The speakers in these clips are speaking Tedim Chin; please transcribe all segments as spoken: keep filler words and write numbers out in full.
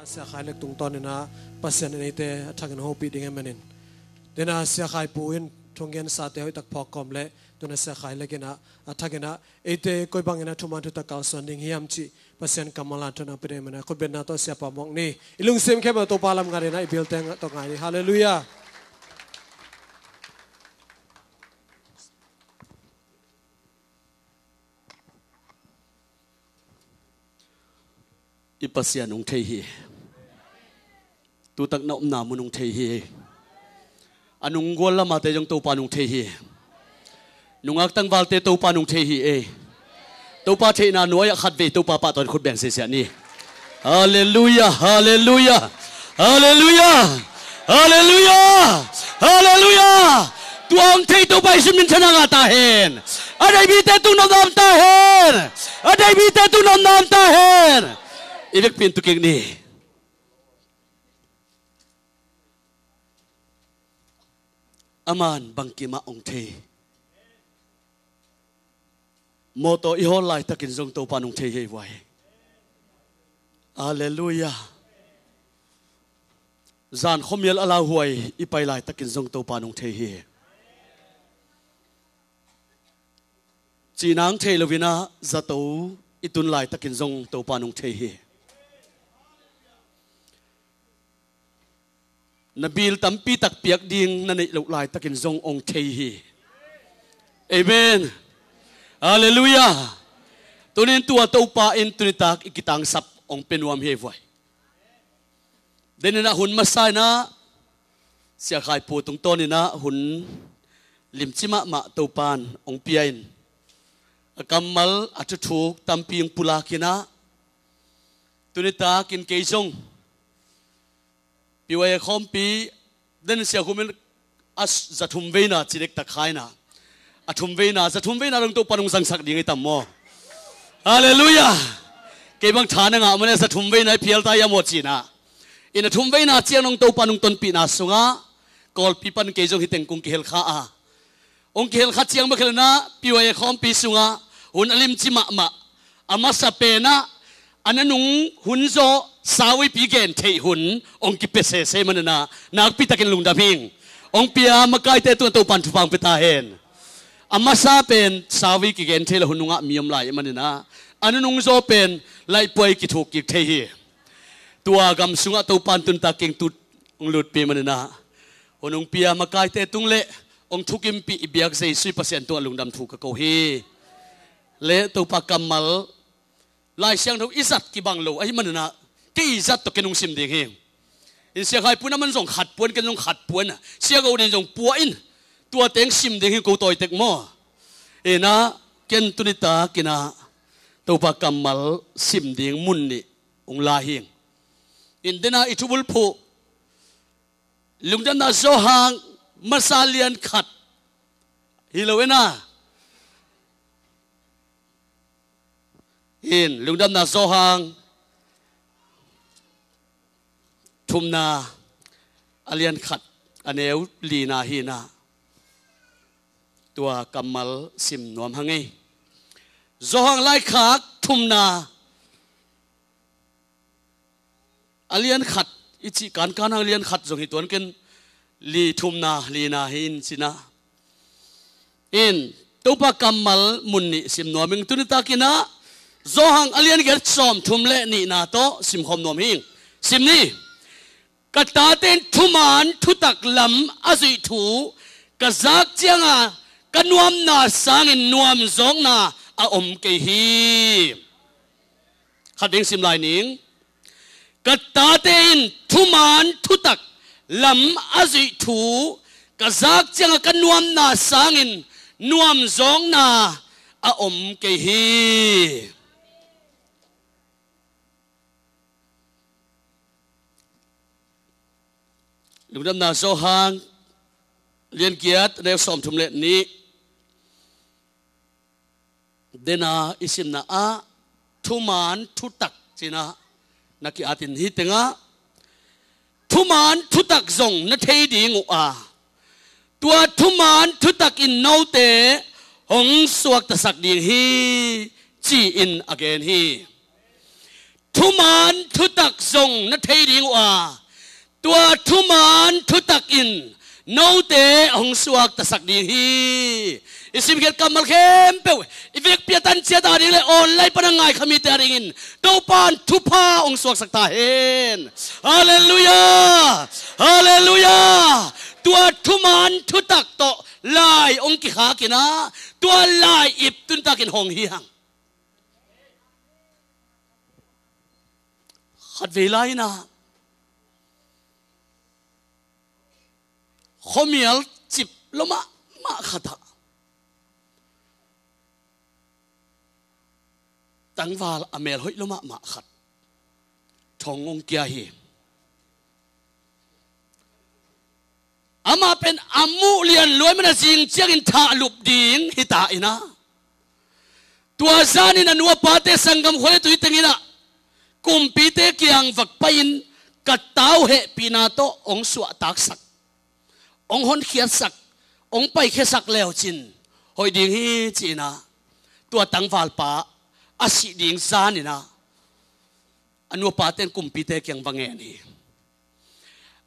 Sia Khai Lek tungtawn in ah Pasian in eite a thakin hopih ding ahih manin, tu-in ah Sia Khai Pu in thunggensate hoihtak phawk kawm leh, tu-in ah Sia Khai Lek in ah a thakin ah eite koi bangin ah thuman thutak kalsuan ding hiam cih Pasian kammal a tawh na pia ding ahih manin ah khutbetna tawh Siapa muak ni. I lungsim khempeuh Topa lam ngat in ah i bilte tawh ngai ni. Halleluiah. I Pasian hong thei hi. Tutak na omna mun hong thei hi. A nung gual lamate zong Topa hong thei hi. Nungak tangvalte Topa hong thei hi e. Topa theihna nuai-ah khatvei Topa pahtawi khut beng sisiah ni. Halleluiah, halleluiah, halleluiah, halleluiah, halleluiah. Tua hong thei Topa Jesu min thang a ta hen. A dei mite tung na om ta hen. A dei mite tung na om ta hen. I vekpi in tu kik ni. Aman bangkim ah hong thei. Mawtaw i hawl laitakin zong Topa hong thei hi ei vai. Halleluiah. Zan khuamial a lauhuai i pai laitakin zong Topa hong thei hi. Cihna hong thei lo-in ah zato i tun laitakin zong Topa hong thei hi. Na bil tampi tak piak ding na neih loh laitakin zong hong thei hi. Amen. Halleluiah. Tuni-in tua Topa in tuni tak i kitangsap hong pia nuam hi ei vai. Denin ah hun masa in ah Sia Khai Pu tungtawn in ah hun limci mahmah Topa in hong pia in, a kammal a thuthuk tampi hong pulak in ah, tuni takin kei zong P Y A khawmpi, den sia khum in a s-, za thum veina ci dektak kha in ah, a thum veina, za thum veina dong Topa hong zangsak ding hi tam maw? Halleluiah. Kei bang tha na ngah manin za thum veina i phial ta hiam aw ci-in ah, in a thum veina ciang dong Topa hong tonpihna sungah Kawlpi pan kei zong hi teng kong kihel kha a, hong kihel kha ciang bek hi lo-in ah P Y A khawmpi sungah hun a limci mahmah, a masa pen ah a nanung hun zaw sauipi gen theih hun hong kipia sese manin ah nakpi takin lungdam hing. Hong pia makaite tungah Topa in thupha hong pia ta hen. A masa pen sauipi kigen thei lo hun nungah mi om lai manin ah, a nanung zaw pen laihpuai kithuk kik thei hi. Tua gam sungah Topa in tuni takin tut hong lutpih manin ah, hun hong pia makaite tung le hong thukimpih i biak Jesu i Pasian tungah lungdam thu ka ko hi. Le Topa kammal Lai Siangtho i zat kibang lo ahih manin ah, kei i zat tawh ken hong sim ding hi. In Sia Khai Pu in a man zong khat pua in, ken zong khat pua in, Sia Go Din zong pua in, tua teng sim ding hi ko tawi tek maw? In ah ken tuni takin ah Topa kammal sim ding mun nih hong la hing. In den ah i thubulphuh Lungdamna Johan masa lian khat hi lo in ah, in Lungdamna Johan thumna a lian khat a neu lina hi in ah, tua kammal sim nuam hang ei. Johan laikhak thumna a lian khat, i cih kankan hang lian khat zong hi tuan ken, li thumna lina hi in ci-in ah, in Topa kammal mun nih sim nuam ing. Tuni takin ah Johan a lian giat sawmthum le nihna tawh simkhawm nuam hing. Sim ni. Ka tate in thuman thutak lam a zuih thu ka zak ciangah ka nuamna sangin nuamzawkna a om kei hi. Khat ding sim lai ning. Ka tate in thuman thutak lam a zuih thu ka zak ciangah ka nuamna sangin nuamzawkna a om kei hi. Lungdamna Johan lian giat a neu sawmthum le nih. Den ah i simna ah thuman thutak ci-in ah na ki-atin, hih tengah thuman thutak zong na thei ding uh a, tua thuman thutak in note hong suaktasak ding hi, ci-in a gen hi. Thuman thutak zong na thei ding uh a, tua thuman thutak in note hong suaktasak ding hi. I simkhiat kammal khempeuh i vekpi a tan ciat a ding le online pan a ngaikhia mite a dingin Topa'n thupha hong suaksak ta hen. Halleluiah! Halleluiah! Tua thuman thutak tawh lai hong kikhak in ah, tua lai-ip tun takin hong hi hang. Khatvei lai in ah khuamial cip lua mahmah khat ah tangval a mel hoih lua mahmah khat thong hong kia hi. Amah pen a muh lian lua ahih manin a zing ciangin thahlup ding hi ta in ah, tua zanin a nu a pate, sanggam, khua le tui teng in ah kumpite kiang va pai-in, ka tau hehpihna tawh hong suahtaksak, hong honkhiatsak, hong paikhiasak le uh cin hoih ding hi, ci-in ah tua tangvalpa a sih ding zanin ah a nu a pate in kumpite kiang va ngen hi.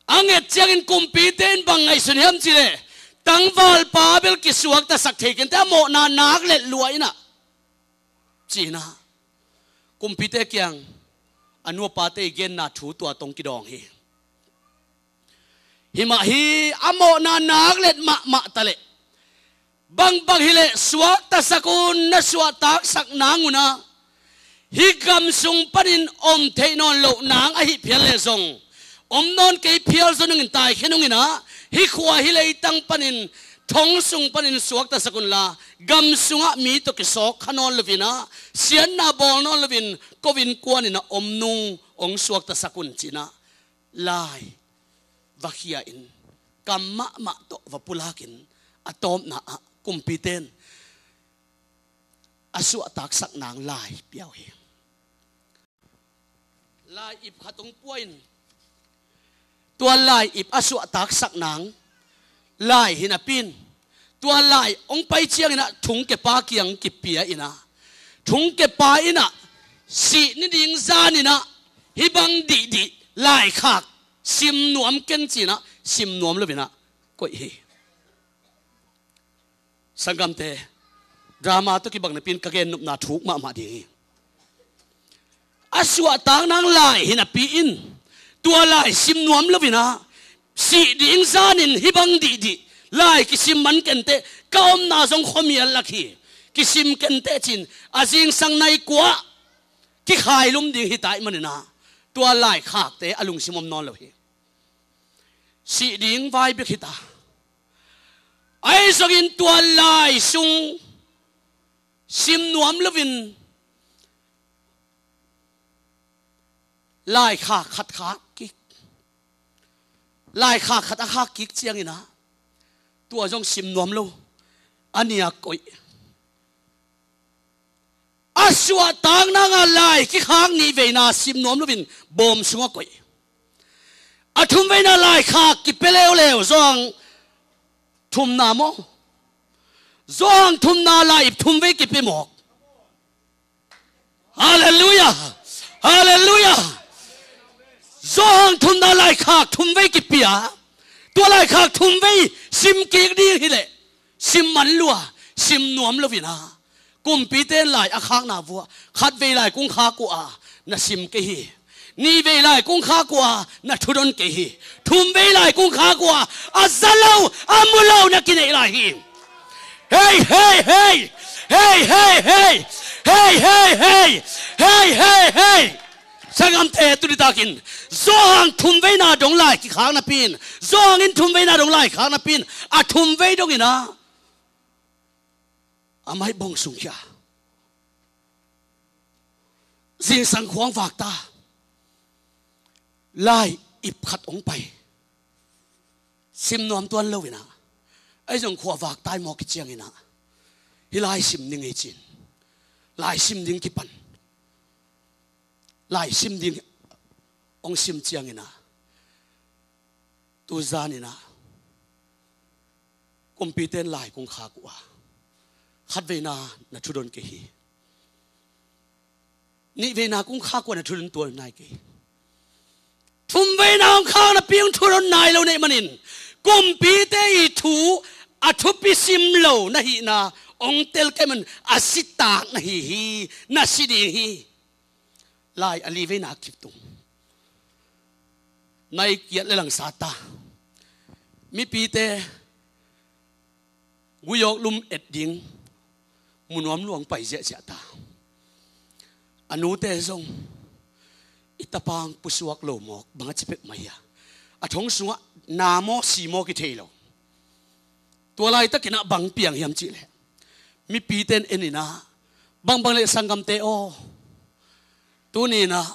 A nget ciangin kumpite in bang ngaihsun hiam cih leh, tangvalpa bel kisuaktasak thei kei inteh, a mawhna nak let lua in ah, ci-in ah kumpite kiang a nu a pate i genna thu tua tawh hong kidawng hi. Hi mah hi, a mawhna nak let mahmah ta leh, bangbang hi leh suaktasak un, na suahtaksak nang un ah, hih gam sung panin om theih nawn loh nang ahi phial leh zong om nawn kei phial zong nungin taikhia nung in ah, hih khua hih leitang panin, thong sung panin suaktasak unla, gam sungah mi tawh kisawk kha nawn lo-in ah, siatna bawl nawn lo-in ko innkuan in ah om nung hong suaktasak un, ci-in ah lai va khia in, kam mahmah tawh va pulakin, a tawpna ah kumpite in a suahtaksak nang lai pia uh hi. Lai-ip khat hong pua in, tua lai-ip a suahtaksak nang lai hi napi in, tua lai hong pai ciangin ah thongkiapa kiang kipia in ah, thongkiapa in ah sih ni ding zanin ah hih bang dihdih laikhak sim nuam keng, ci-in ah sim nuam lo-in ah koih hi. Sanggamte, drama tawh kibang napi in ka gen nopna thuk mahmah ding hi. A suahtak nang lai hi napi in, tua lai sim nuam lo-in ah, sih ding zanin hih bang dihdih lai kisim man kei inteh, ka omna zong khuamial lak hi, kisim kei inteh, ci-in a zingsang nai kua ah kikhailum ding hi ta ahih manin ah, tua laikhakte a lungsim om nawn lo hi. Sih ding vai bek hi ta. Ahi zongin tua lai sung sim nuam lo-in, laikhak khat khak kik, laikhak khat a khak kik ciangin ah, tua zong sim nuam lo, a nih ah koih. A suahtak nang a lai kikhak nihveina sim nuam lo-in bawm sungah koih. A thumveina laikhak kipia leuleu, Johan thumna maw? Johan thumna lai-ip thumvei kipia mawk. Halleluiah! Halleluiah! Johan thumna laikhak thumvei kipia. Tua laikhak thumvei sim kik ding hi leh, sim man lua, sim nuam lo-in ah, kumpite in lai a khakna vuah, khatvei lai kong khak uh a, na sim kei hi. Nihvei lai kong khak uh a, na thudon kei hi. Thumvei lai kong khak uh a, a za lo, a mu lo na kineih lai hi. Hei, hei, hei. Hei, hei, hei. Hei, hei, hei. Hei, hei, hei. Sanggamte, tu nitakin Johan thumveina dong lai kikhak napi in, Johan in thumveina dong lai khak napi in, a thumvei dongin ah, a maibawng sungkhia, zingsang khua hong vak ta, lai-ip khat hong pai, sim nuam tuan lo-in ah, ahi zong khua vak tai mawk hi ciangin ah, hih lai sim ning hi ci-in, lai sim ding kipan, lai sim ding hong sim ciangin ah, tu zanin ah kumpite in lai kong khak uh a, khatveina na thudon kei hi. Nihveina kong khak uh a, na thulun tuan nai kei. Thumveina hong khak napi hong thulun nai lo na hih manin, kumpite i thu a thupi sim lo na hihna hong tel kei man, a sitak na hi hi, na si ding hi. Lai a liveina kip tung. Nai kiat le langsa ta. Mipite gui awk lum et ding mu nuam luang pai ziahziah ta. A nute zong i tapang pusuak lo mawk bang a ci pek mai hia? A thong sungah na maw si maw kithei lo. Tua laitakinah bang piang hiam cihleh, mipite in eninah, bangbang le sanggamte aw, tuninah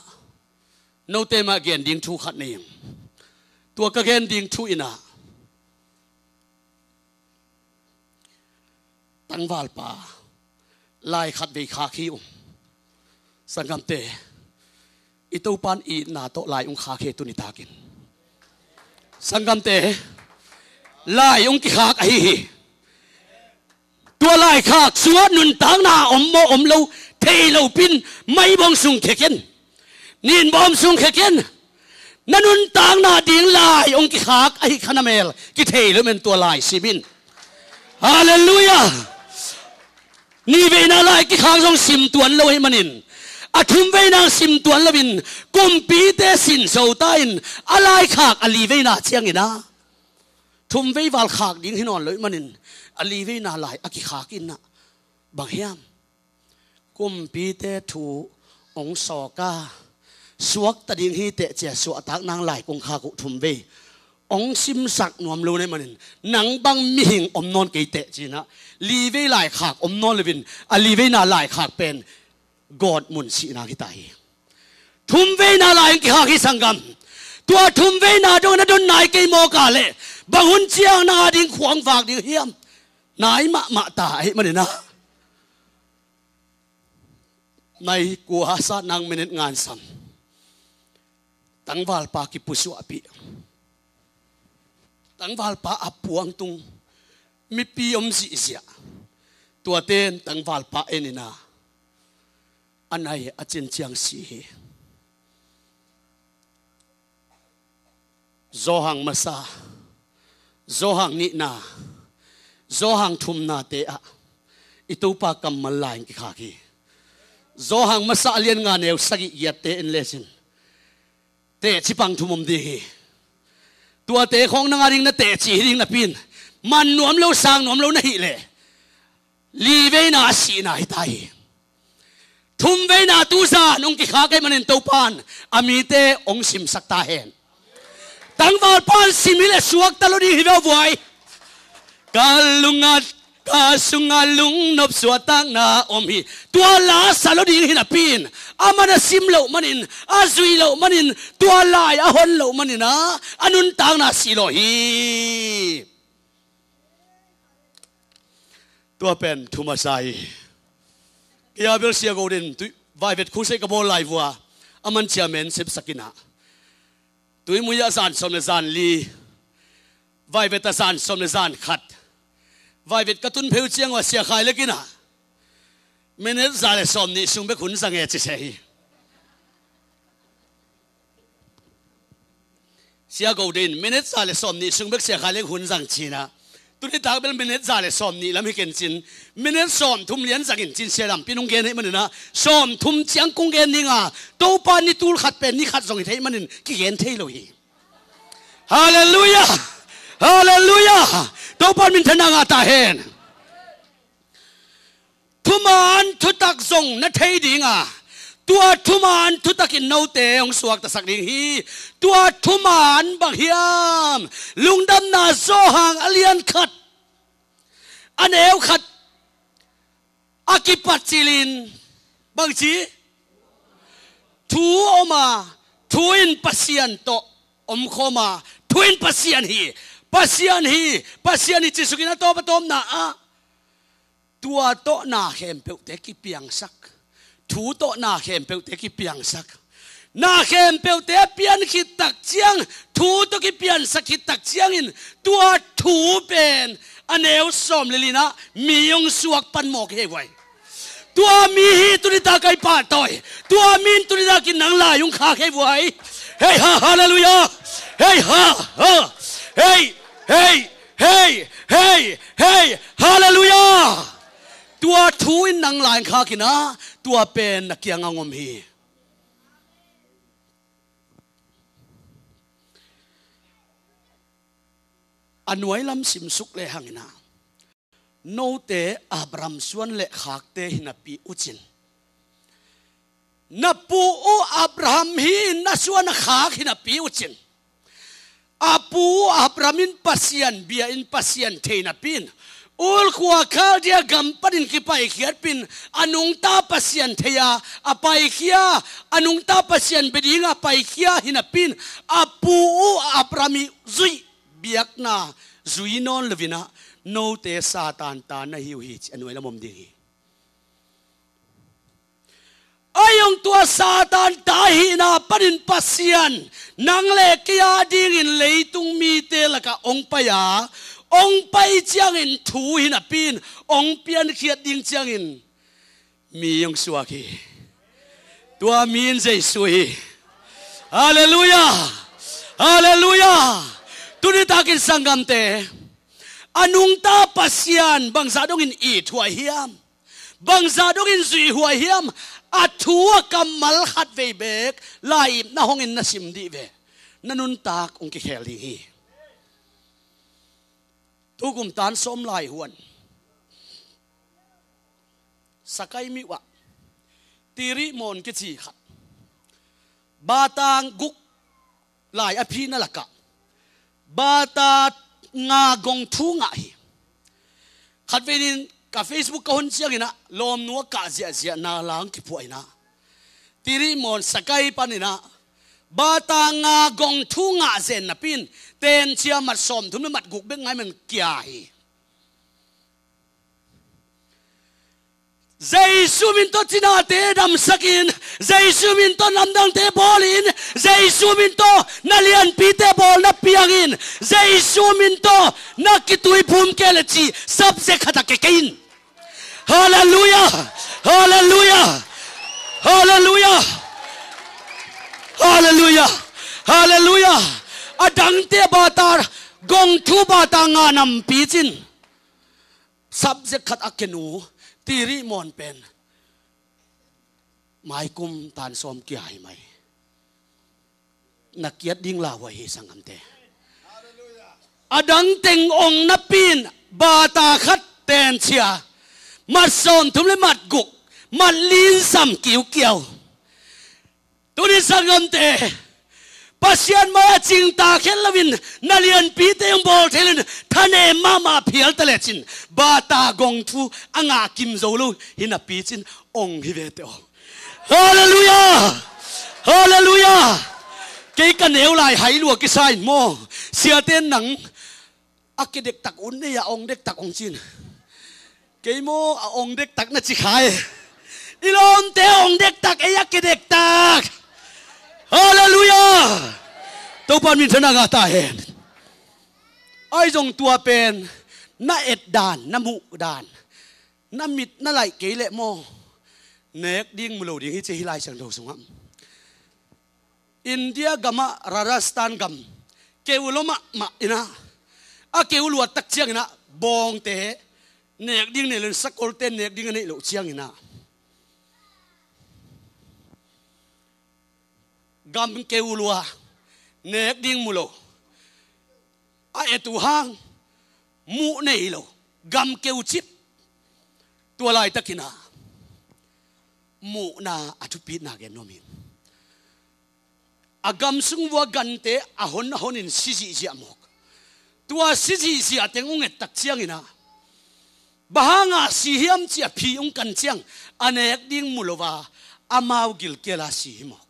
note mah gen ding thu khat nei ing. Tua ka gen ding thu inah tangvalpa lai khat vei khak hi ung. Sanggamte, i Topan itna tawh lai ung khak hi tuni takin. Sanggamte, lai ung kikhak ahi hi. Tua laikhak sungah nuntakna om maw om lo thei lo pin, maibawm sung khekin, ninbawm sung khekin, na nuntakna ding lai hong kikhak ahi kha na mel kithei lo men tua lai simin. Halleluiah. Nihveina lai kikhak zong sim tuan lo ahi manin, a thumveina sim tuan loin, kumpite sin zo ta in, a laikhak a liveina ciangin a thumvei val khak ding hi nawn lo ih manin, a liveina lai a kikhak innah bang hiam? Kumpite thu hong sawk a, suakta ding hi teh cia suahtak nang lai kong khak uh thumvei hong simsak nuam lo na ih manin, nang bang mihing om nawn kei teh cinah, livei lai khak om nawn loin, a liveina lai khak pen gawtmun sihna hita hi. Thumveina lai in kikhak hi sanggam. Tua thumveina dong na don nai kei mawk a leh, bang hun ciang nang a ding khuang vak ding hiam? Nai mahmah ta ahih maninah, nai kua sat nang minit ngansam, tangvalpa kipusuahpih, tangvalpa a puangtung mipi om zihziah. Tuate in tangvalpa eninah a nai a cin ciang si hi. Zawhang masa, Zawhang nihna, Zawhang thumnate ah i Topa kammal lai in kikhak hi. Zawhang masa a lian nga neu sagih giatte in lecin teci pang thum om ding hi. Tuate khawng nang a ding na teci hi ding napi in, man nuam lo sang nuam lo na hih leh, liveina a sihna hita hi. Thumveina tuzan hong kikhak ahih manin Topan a mite hong simsak ta hen. Tangvalpan sim hi leh suakta lo ding hi veuvuai. Ka lungat ka sungah lungnop suahtakna om hi. Tua la sa lo ding hi napi in, a man a sim loh manin, a zui loh manin, tua lai a hon loh manin a, a nuntakna si lo hi. Tua pen thumasa hi. Kei a bel Sia Go Din tui vaivet khusei ka bawl lai vua, a man ciamen sepsak inah, Tuimui ah zan sawm le zan li, vaivet ah zan sawm le zan khat, vaivet ka tun pheu ciang uh a Sia Khai Lek inah, minit za le sawm nih sung bek hun zang e ci seh hi. Sia Go Din, minit za le sawm nih sung bek Sia Khai Lek hun zang cinah, tuni tak bel minit za le sawm nih lam hi ken cin, minit sawm thum lian zangin cin Sia Lam Pin hong gen ahih maninah, sawm thum ciang kong gen ding a, Topa ni tul khat pen ni khat zong hi thei manin kigen thei lo hi. Halleluiah. Halleluiah. Topa minthanna ngah ta hen. Thuman thutak zong na thei ding a, tua thuman thutak in note hong suaktasak ding hi. Tua thuman bang hiam? Lungdamna Zawhang a lian khat, a neu khat a kipat cilin bangci, thu om a, thu in Pasian tawh omkhawm a, thu in Pasian hi, Pasian hi, Pasian hi cisukin a tawp a tawpna ah tua tawh na khempeuhte kipiangsak, thu tawh na khempeuhte kipiangsak. Na khempeuhte a pian khit tak ciang, thu tawh kipiansak khit tak ciangin, tua thu pen a neu sawm le linah mi hong suak pan mawk hi hei guai. Tua mi hi tuni tak a i pahtawi. Tua mi in tuni takin nang lai hong khak hi vuai. Hei ha, halleluiah. Hei ha, ha. Hei, hei, hei, hei, hei, halleluiah. Tua thu in nang lai hong khak in ah, tua pen na kiangah hong om hi. A nuai lam simsuk lehang in ah, note Abraham suan le khakte hi napi uh cin, na pu uh Abraham hi in na suan a khak hi napi uh cin, a pu uh Abraham in Pasian bia in Pasian thei napi in, Ur khua Khaldea gam panin kipaikhiat pin, a nungta Pasian thei a, a paikhia, a nungta Pasian bia ding a paikhia hi napi in, a pu uh Abraham i zuih biakna zui nawn lo in ah, note Satan ta na hi uh hi, ci a nuai lam om ding hi. A hong tua Satan ta hihna panin Pasian nang le kei a dingin leitung mite lakah hong pai a, hong pai ciangin thu hi napi in, hong piankhiat ding ciangin mi hong suak hi. Tua mi in Jesu hi. Halleluiah. Halleluiah. Tuni takin sanggamte, a nungta Pasian bangzah dongin it huai hiam? Bangzah dongin zuih huai hiam? A thu a kammal khat vei beek lai-ip na hongin na sim dih ve, na nuntak hong kikhel ding hi. Tukum tan sawm lai huan Sagaing mi uah Tiri Mawn kici khat, bata guk lai a phina lakah bata nga gong thu ngah hi. Khatvei nin ka Facebook ka hon ciangin ah, lawmnu a kah ziahziah na lang kiphuah in ah, Tiri Mawn Sagaing panin ah bata nga gong thu ngah zen napi in, tencia mat sawmthum le mat guk bek ngai man kia hi. Jesu min tawh cinate damsak in, Jesu min tawh namdangte bawl in, Jesu min tawh na lianpite bawl na piang in, Jesu min tawh na kituiphum kei le ci subject khat a ke kei in. Halleluiah. Halleluiah. Halleluiah. Halleluiah. Halleluiah. A dangte bata gong thu bata nga nampi cin, subject khat a kenu Tiri Mawn pen maikum tan sawm kia hi mai. Na kiat ding lauhuai hi sanggamte. A dang teng ong napi in bata khat tencia mat sawmthum le mat guk, mat linsam kiukiau. Tuni sanggamte, Pasian mai-ah cingta khen loin na lianpite hong bawl thei loin thanem mahmah phial ta lecin bata gong thu a ngah kim zo lo hi napi cin ong hi ve teh aw. Halleluiah! Halleluiah! Kei ka neu lai hai lua kisa in maw, siate in nang a ke dektak un nei a ong dektak ong cin. Kei maw a ong dektak na ci khai. I lawmte a ong dektak, ei a ke dektak. Halleluiah! Topa min thana ngah ta hen. Ai zong tua pen na et dan, na muh dan, na mit na laih kei leh maw, nek ding mu lo ding hi ci hi Lai Siangtho sungah. India gamah Rajasthan gam keu lua mahmah inah, a keu luat tak cianginah bawngte nek ding nei lo in sakolte nek ding a neih loh cianginah gam keu lua, nek ding mu lo, a et uh hang muh nei lo, gam keu cip. Tua laitakinah muhna a thupitna gen nuam hi. A gam sung vua gante a hon a honin si zihziah mawk. Tua si zihziah teng ung et tak cianginah bang hanga si hiam ci a phi ung kan ciang, a nek ding mu lo a amau gilkiala si hi mawk.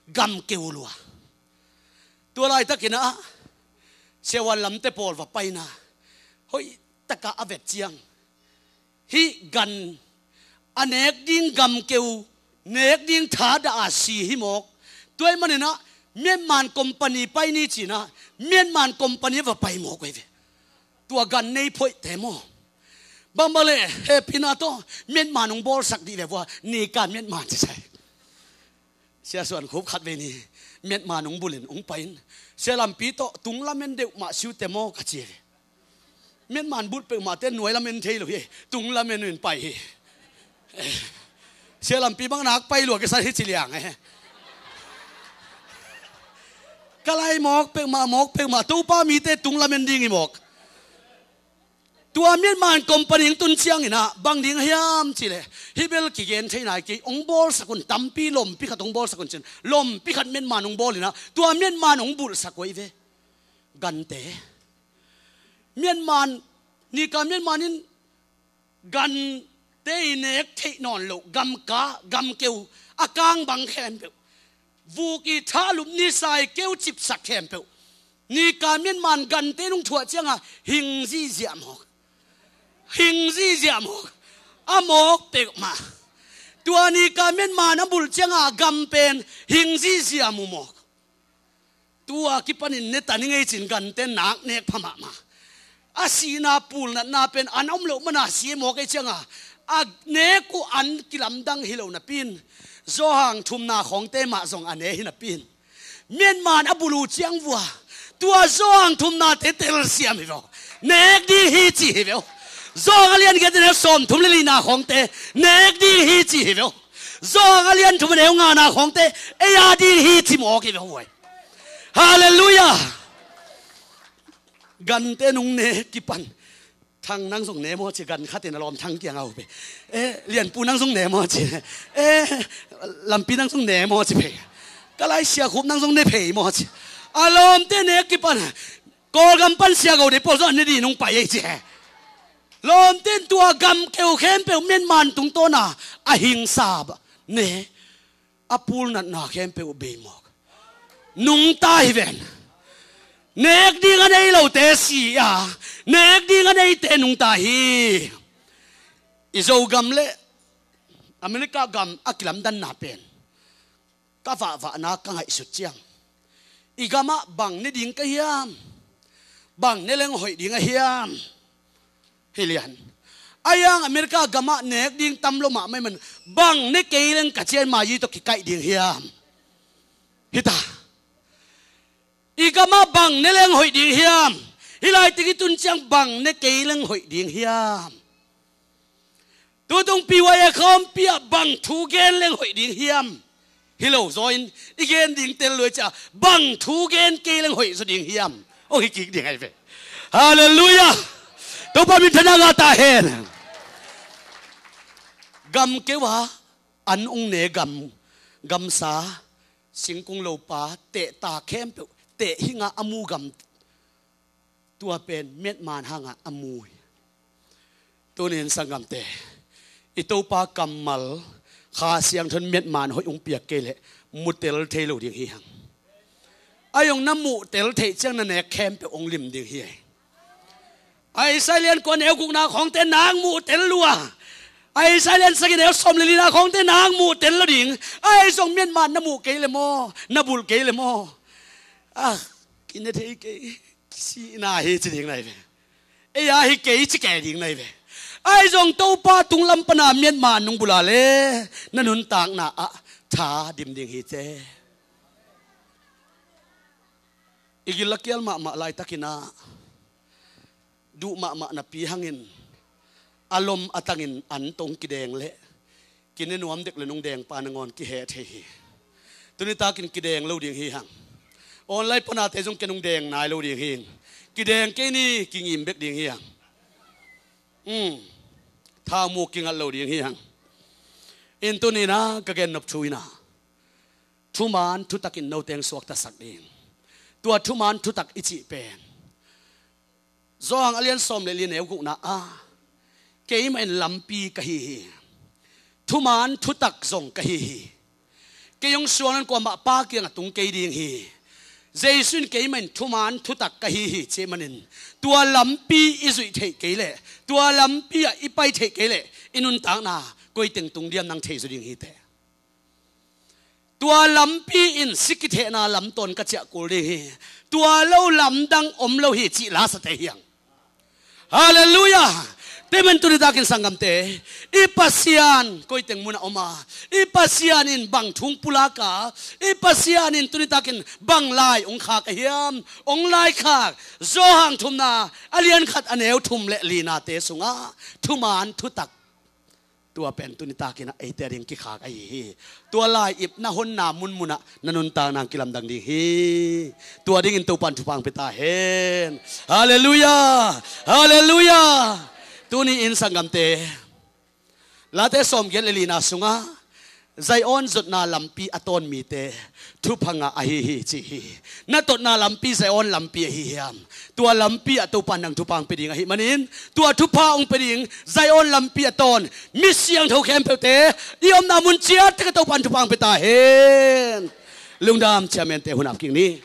Gam keu lua. Tua laitakinah siavuan lamte pawl va paina hoih takah a vet ciang, hih gan a nek ding gam keu, nek ding thadah a si hi mawk. Tua ahih maninah Myanmar company pai ni cinah Myanmar company va pai mawk uh hi ve. Tua gan nei phoihte maw, Bangbang le hehpihna tawh miatman hong bawlsak dih ve vua, nika miatman ci sai. Sia Suan Khup khat vei ni miatman hong bulin hong pai in, Sia Lampi tawh tung lamen deuh mah siute maw ka ci ve. Miatman bulh peuhmahte nuai lamen thei lo hi, tung lamen uh in pai hi. Sia Lampi bang nak pai lua kisa hi ci liang e. Ka lai mawk peuhmah, mawk peuhmah, Topa mite tung lamen ding hi mawk. Tua miatman company hong tun ciangin ah bang ding hiam cih leh, hih bel kigen thei nai kei, hong bawlsak un, tampi lompi khat hong bawlsak un cin, lompi khat miatman hong bawl in ah tua miatman hong bulhsak uh hi ve. Gante. Miatman, nika miatman in gante i nek theih nawn loh gamka, gamkeu, a kang bang khempeuh, vuk i thahlup nisa i keu cipsak khempeuh, nika miatman gante nung thuah cianga hing zihziah mawk. Hing zihziah mawk. A mawk peuhmah. Tua nika miatman a bulh cianga gam pen hing zihziah mu mawk. Tua kipanin ne ta ni ngei cin gante nak nek pha mahmah. A sihna pulnatna pen an om loh mana si mawk ei cianga a nek uh an kilamdang hi lo napi in, Zawhang thumna khawngte mah zong a ne hi napi in, miatman a bulh uh ciang vua, tua Zawhang thumnate telsiam hi veu. Nek ding hi ci hi veu. Zawhang a lian giat a neu sawmthum le lina khawngte nek ding hi ci hi veu. Zawhang a lian thum a neu ngana khawngte ei a ding hi ci mawk hi veu huai. Halleluiah. Gante nung ne kipan, Thang nang zong ne maw ci, gan khatin a lawm Thang kiang a uh pe. Eh, Lianpu nang zong ne maw ci. Eh, Lampi nang zong ne maw ci pe. Ka lai Sia Khup nang zong ne phei maw ci. A lawmte ne kipan, Kawlgam pan Sia Go de pawl zong an ne dih nung pai ei ci he. Lawmte in tua gamkeu khempeuh miatman tungtawna a hingsa ba ne, a pulnatna khempeuh bei mawk. Nungta hi ven. Nek ding a nei lote si a, nek ding a neite nungta hi. I Zogam le America gam a kilamdanna pen ka vahvahna ka ngaihsut ciang, i gamah bang ne ding ka hiam? Bang ne leng hoih ding a hiam? Hi lian. A hiang America gamah nek ding tam lo mahmah man, bang ne kei leng ka cian mayi tawh kikaih ding hiam? Hita. I gamah bang ne leng hoih ding hiam? Hih laitik i tun ciang bang ne kei leng hoih ding hiam? Tutung P Y A khawmpi ah bang thu gen leng hoih ding hiam? Hi lo zaw in i gen ding tel luai cia, bang thu gen kei leng hoih zaw ding hiam? Ong hi kik ding ai ve. Halleluiah. Topa minthanna ngah ta hen. Gamkeu a an ong ne gam, gamsa, singkung lopa tehta khempeuh teh hingah a mu gam, tua pen miatman hangah a mu hi. Tunin sanggamte, i Topa kammal Kha Siangtho in miatman hoih ong piak kei leh mutel thei lo ding hi hang. A zong na muhtel theih ciang na nek khempeuh ong lim ding hi. Isaiah lian kua neu gukna khawngte nak muhtel lua. Isaiah lian sagih neu sawm le lina khawngte nak muhtel lo ding. A zong miatman na muh kei le maw, na bulh kei le maw? Ah, kine thei kei. Sihna hi ci ding nai ve. Ei a hi kei ci kei ding nai ve. Ai zong Topa tunglam pana miatman nung bula le na nuntakna ah tha dim ding hi ce. I gil a kial mahmah laitakin ah duh mahmah napi hangin a lom a tangin an tong kideng leh kine nuam dek le nung deng pa nangawn kiheh thei hi. Tuni takin kideng lo ding hi hang. Online panate zong ke nung deng nai lo ding hi. Kideng kei ni kingim bek ding hi hang. Um, thau muk kingat lo ding hi hang. In tuni na ka gen nop thu ina thuman thutak in noteng suaktasak ding. Tua thuman thutak i cih pen Zawhang a lian sawm le li neu gukna ah keimah in lampi ka hi hi. Thuman thutak zong ka hi hi. Kei hong suang nan kuamah Pa kiangah tung kei ding hi. Jesu in keimah in thuman thutak ka hi hi cih manin tua lampi i zuih theih kei leh, tua lampi ah i pai theih kei leh i nuntakna koi teng tung diam nang thei zaw ding hi teh. Tua lampi in si kithehna lamtawn ka ciah kul ding hi. Tua lo lamdang om lo hi cih lasate hi hang. Halleluiah. Tua ahih manin tuni takin sanggamte, i Pasian koiteng munah om a, i Pasian in bang thu pulak a, i Pasian in tuni takin bang lai hong khak ahiam, hong laikhak, Johan thumna a lian khat a neu thum le linate sungah thuman thutak, tua pen tuni takin eite ading kikhak ahi hi. Tua lai-ip na honna munmunah na nuntak nang kilamdang ding hi. Tua dingin Topan thupha hong pia ta hen. Halleluiah. Halleluiah. Tuni-in sanggamte, Late sawmgiat le lina sungah Zion zotna lampi a tawn mite thupha ngah ahi hi ci hi. Na totna lampi Zion lampi ahi hiam? Tua lampi ah Topan nang thupha hong pia ding ahih manin, tua thupha hong pia ding Zion lampi a tawn mi siangtho khempeuhte, i omna mun ciat takah Topan thupha hong pia ta hen. Lungdam, chairman-te hun ap kik ni.